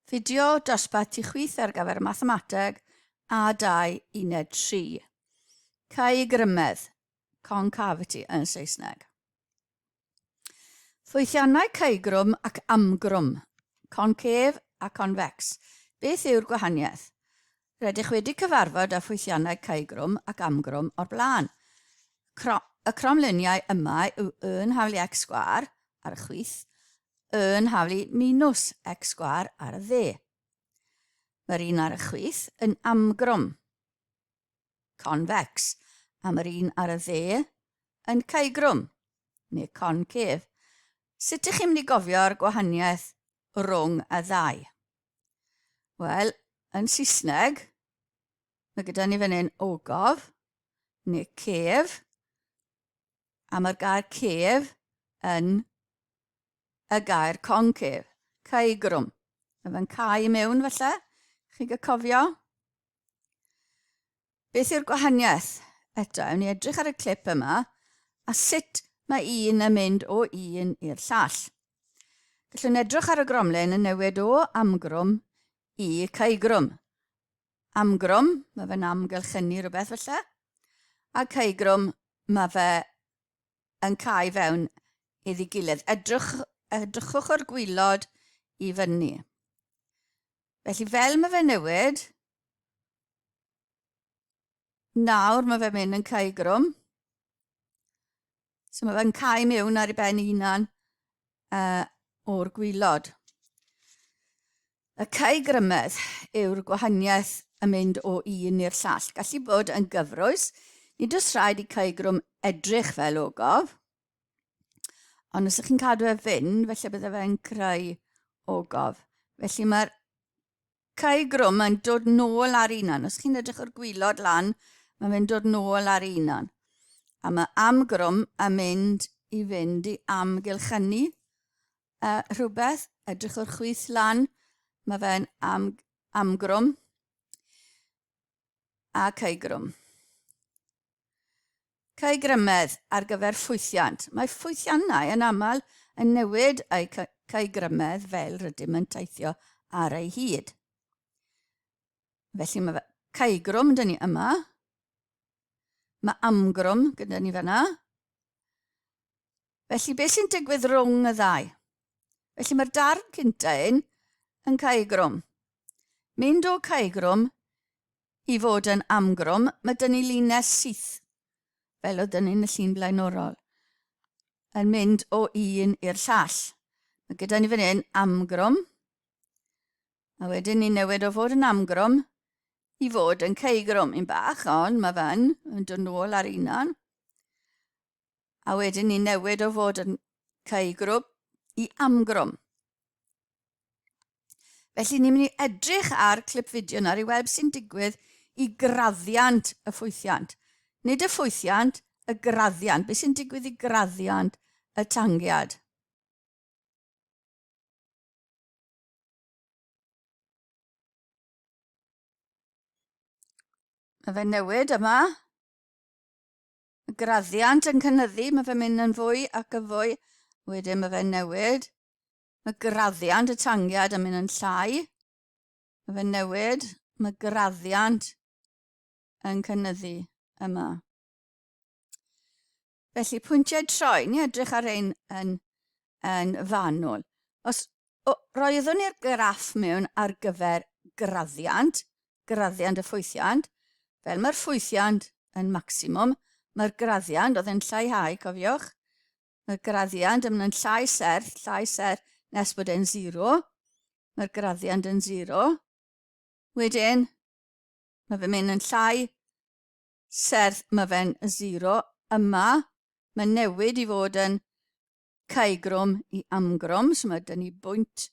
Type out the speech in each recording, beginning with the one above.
Fideo dosbarth tu chwith ar gyfer Mathemateg A2 Uned 3. Caegrymedd, concavity yn Saesneg. Ffwythiannau caegrwm ac amgrwm, concave a convex. Beth yw'r gwahaniaeth? Rydych wedi cyfarfod â ffwythiannau caegrwm ac amgrwm o'r blaen. Cro y cromliniau yma yw y yn haflu x sgwâr ar y chwith yn haflu minws x sgwâr ar y dde. Mae'r un ar y chwith yn amgrwm, convex, a mae'r un ar y dde yn caegrwm, neu concave. Sut ych chi'n mynd i gofio'r gwahaniaeth rhwng y ddau? Wel, yn Saesneg, mae gyda ni fan hyn ogof, neu cef, a mae'r gair cef yn y gair concave, caegrwm. Mae fe'n cau mewn falle, chi'n gael cofio? Beth yw'r gwahaniaeth? Eto, ewn ni edrych ar y clip yma a sut mae un yn mynd o un i'r llall. Gallwn edrych ar y gromlin yn newid o amgrwm i caegrwm. Amgrwm, mae fe'n amgylchynu rhywbeth falle, a caegrwm, mae fe yn cau fewn iddi gilydd. Edrych, edrychwch o'r gwylod i fyny. Felly fel mae fe newid, nawr mae fe'n mynd yn cau grwm. So mae fe'n cau mewn ar ei ben ei hunan o'r gwylod. Y cau grymedd yw'r gwahaniaeth yn mynd o un i'r llall. Gallu bod yn gyfrwys, nid oes rhaid i cau grwm edrych fel ogof, ond os ydych chi'n cadw e fynd, felly bydde fe'n creu ogof. Felly mae'r cau grwm yn dod nôl ar unan. Os chi'n edrych o'r gwylod lan, mae fe'n dod nôl ar unan. A mae amgrwm yn mynd i fynd i amgylchynu rhywbeth, edrych o'r chwith lan, mae fe'n am, amgrwm a caegrwm. Caegrymedd ar gyfer ffwythiant. Mae ffwythiannau yn aml yn newid eu caegrymedd fel rydym yn teithio ar ei hyd. Felly mae caegrwm dyn ni yma. Mae amgrwm gyda ni fanna. Felly, beth sy'n digwydd rhwng y ddau? Felly mae'r darn cynta un yn caegrwm. Mynd o caegrwm i fod yn amgrwm, mae dyn ni linell syth, fel oedd dyn ni'n y llun blaenorol, yn mynd o un i'r llall. Mae gyda ni fan hyn amgrwm, a wedyn ni'n newid o fod yn amgrwm i fod yn caegrwm. Un bach, ond mae fan yn dod nôl ar unan. A wedyn ni newid o fod yn caegrwm i amgrwm. Felly ni'n mynd i edrych ar clip fideo nawr i weld sy'n digwydd i graddiant y ffwythiant. Nid y ffwythiant, y graddiant. Beth sy'n digwydd i graddiant y tangiad? Mae fe'n newid yma. Y graddiant yn cynyddu, mae fe'n mynd yn fwy ac yn fwy. Wedyn mae fe'n newid. Mae graddiant y tangiad yn mynd yn llai. Mae fe'n newid. Mae graddiant yn cynyddu yma. Felly, pwyntiau troi, ni edrych ar ein yn, yn fanwl. Os o, roeddwn i'r graff mewn ar gyfer graddiant, graddiant y ffwythiant, fel mae'r ffwythiant yn maximum, mae'r graddiant oedd yn lleihau, cofiwch, mae'r graddiant yn mynd yn llai serth, llai serth, nes bod e'n zero. Mae'r graddiant yn zero. Wedyn, mae fe'n mynd yn llai serth, mae fe'n zero. Yma, mae'n newid i fod yn caegrwm i amgrwm, so mae dyn ni bwynt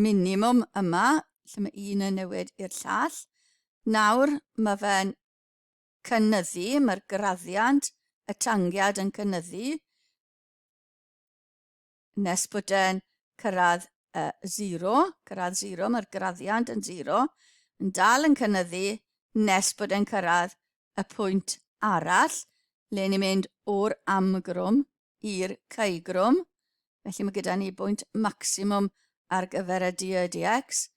minimwm yma, lle mae un yn newid i'r llall. Nawr mae fe'n cynyddu, mae'r graddiant, y tangiad yn cynyddu, nes bod e'n cyrraedd zero, cyrraedd zero, mae'r graddiant yn zero, yn dal yn cynyddu nes bod e'n cyrraedd y pwynt arall, le ni'n mynd o'r amgrwm i'r caegrwm. Felly mae gyda ni bwynt maximum ar gyfer y dy dx.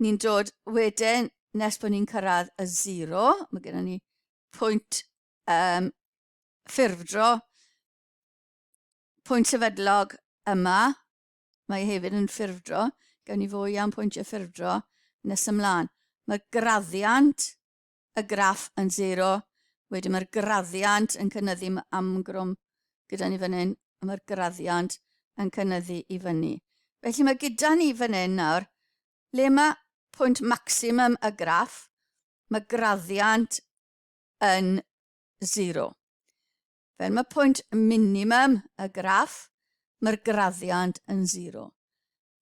Ni'n dod wedyn nes bod ni'n cyrraedd y 0. Mae gennym ni pwynt ffurfdro, pwynt sefydlog yma. Mae hefyd yn ffurfdro. Gawn ni fwy am pwyntiau ffurfdro nes ymlaen. Mae graddiant y graff yn 0. Wedyn mae'r graddiant yn cynyddu amgrwm gyda ni fan hyn, a mae'r graddiant yn cynyddu i fyny. Felly mae gyda ni fan hyn nawr, le mae pwynt maximum y graff, mae graddiant yn 0. Fel mae pwynt minimum y graff, mae'r graddiant yn 0.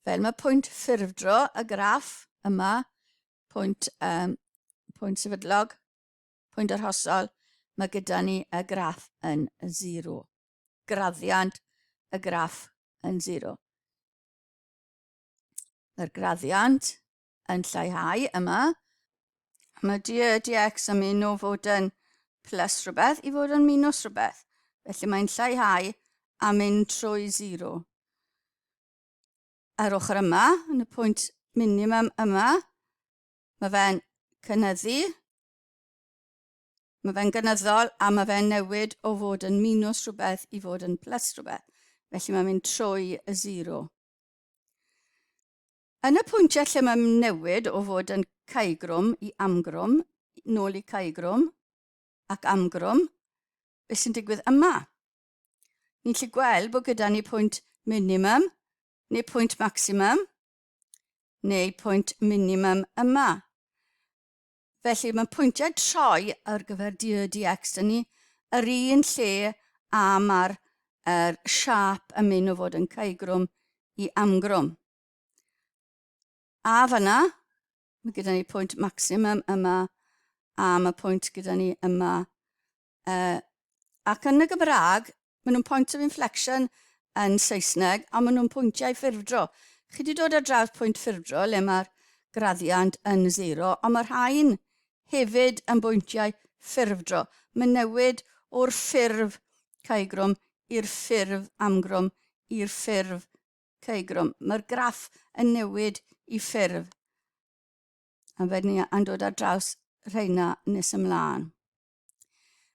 Fel mae pwynt ffurfdro y graff yma, pwynt, pwynt sefydlog, pwynt arhosol, mae gyda ni y graff yn 0. Graddiant y graff yn 0. Mae'r graddiant yn lleihau yma. Mae d dx yn mynd o fod yn plus rhywbeth i fod yn minus rhywbeth. Felly mae'n lleihau a mynd trwy 0. Ar ochr yma, yn y pwynt minimum yma, mae fe'n cynyddu, mae fe'n gynyddol a mae fe'n newid o fod yn minus rhywbeth i fod yn plus rhywbeth. Felly mae'n mynd trwy y 0. Yn y pwyntiau lle mae'n newid o fod yn caegrwm i amgrwm, nôl i caegrwm ac amgrwm, beth sy'n digwydd yma? Ni'n gallu gweld bod gyda ni pwynt minimum neu pwynt maximum neu pwynt minimum yma. Felly mae pwyntiau troi ar gyfer d dx dyn ni yr un lle a mae'r er siâp yn mynd o fod yn caegrwm i amgrwm. A fyna, mae gyda ni pwynt maximum yma, a mae pwynt gyda ni yma. Ac yn y Gymraeg, maen nhw'n point of inflection yn Saesneg, a maen nhw'n pwyntiau ffurfdro. Chi wedi dod ar draws pwynt ffurfdro le mae'r graddiant yn zero, ond mae'r rhain hefyd yn bwyntiau ffurfdro. Mae'n newid o'r ffurf caegrwm i'r ffurf amgrwm i'r ffurf caegrwm. Mae'r graff yn newid i ffurf. A fe ni yn dod ar draws rheina nes ymlaen.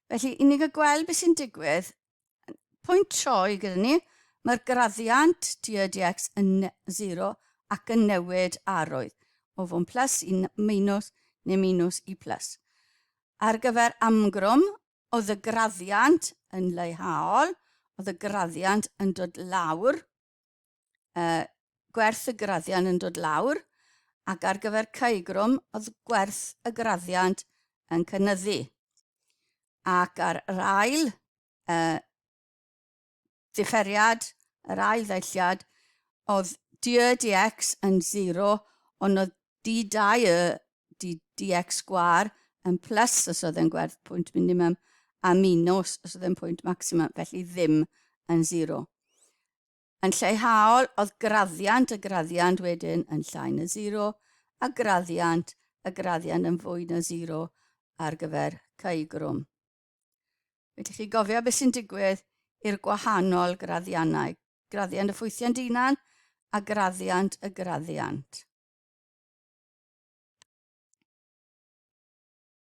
Felly, i ni gael gweld beth sy'n digwydd, pwynt troi gyda ni, mae'r graddiant d dx yn 0 ac yn newid arwydd, o fod yn plus i minus neu minus i plus. Ar gyfer amgrwm, oedd y graddiant yn leihaol, oedd y graddiant yn dod lawr, gwerth y graddiant yn dod lawr, ac ar gyfer caegrwm oedd gwerth y graddiant yn cynyddu. Ac ar yr ail differiad, yr ail ddeilliad, oedd d dx yn 0, ond oedd d2 y d dx sgwâr yn plus os oedd e'n gwerth pwynt minimum a minus os oedd e'n pwynt maximum, felly ddim yn 0. Yn lleihaol, oedd graddiant y graddiant wedyn yn llai na 0, a graddiant y graddiant yn fwy na 0 ar gyfer caegrwm. Felly chi gofio beth sy'n digwydd i'r gwahanol graddiannau. Graddiant y ffwythiant hunan a graddiant y graddiant.